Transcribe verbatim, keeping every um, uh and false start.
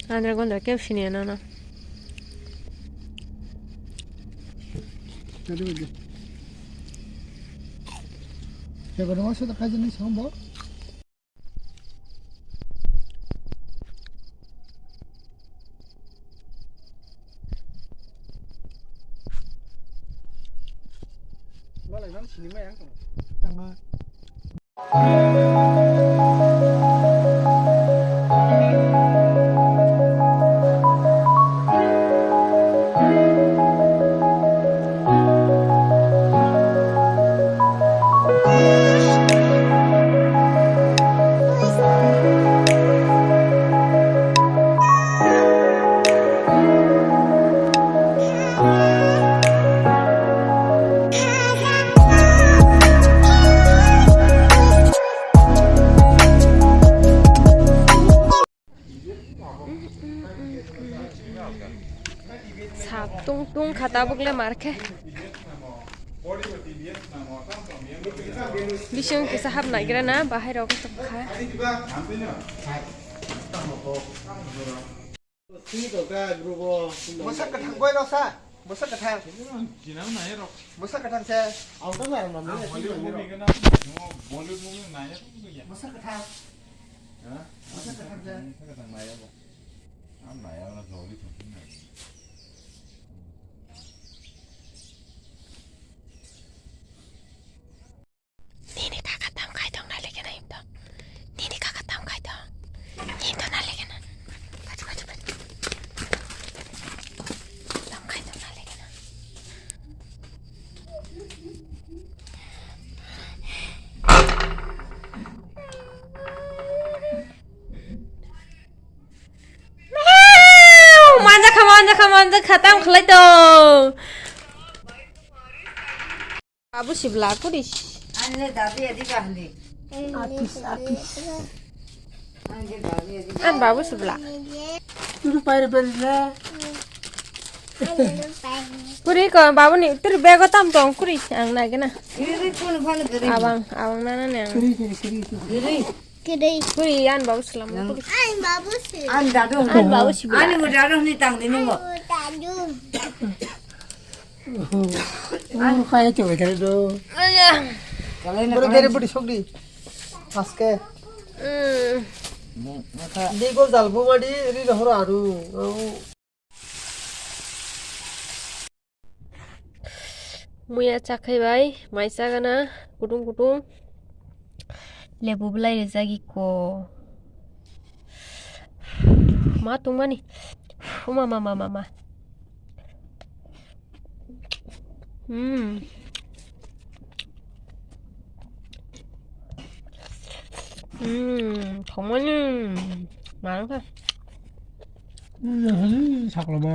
Andra gondra kebo siniya nono. Tadi bagi. Ya, kono masa tak aja nih, sama. Malai mang sini mai ang tong. Tama. Sak tung tung kha tabuk le mar khe. Bising kisa hap naigra na bahai rok tong kha. Bwsa kwthang koi rw sa? Bwsa kwthang. Bwsa kwthang se. Bollywood movie gana, Bollywood movie nai. Bwsa kwthang. Ha? Bwsa kwthang se. Bwsa kwthang nai abo. Ang nai abo na joli thong nai. Nini kaka tam kai tong na leke na himto. Nini kaka tam kai tong. Himto na leke na. Kachu, kachu, kachu. Tam kai tong na leke na. Manja kha, manja kha, manja kha, tam khlai tong. Babu sibla kuri. Anle dadi adi kahli. Apis, apis. Anle dadi adi. An babu sibla. Turu pair belna. Kuri ko babu ni turu bego tam tong kuri ang nai gana. Kiri pun pun kiri. Abang, abang nana ni ang. Kiri, kiri, kiri. Kiri. Kiri. Kuri an babu sibla. Kuri. An babu sibla. An dadu. An babu sibla. Ani mo dadu ni tang ni mo. Dadu. Ur kaya coba kaya do. Kalai na bro, kalai. Gere budi sokdi. Paske. Hmm. Di go jalbu madi ri rohor aru. Au. Muya chakhai bai, mai chagana, kutung kutung. Lebu belai rijak iko. Ma tongmani. Uma ma ma ma ma. Hmm. Hmm, thongmani. Manang kha. Hmm, sakla ba.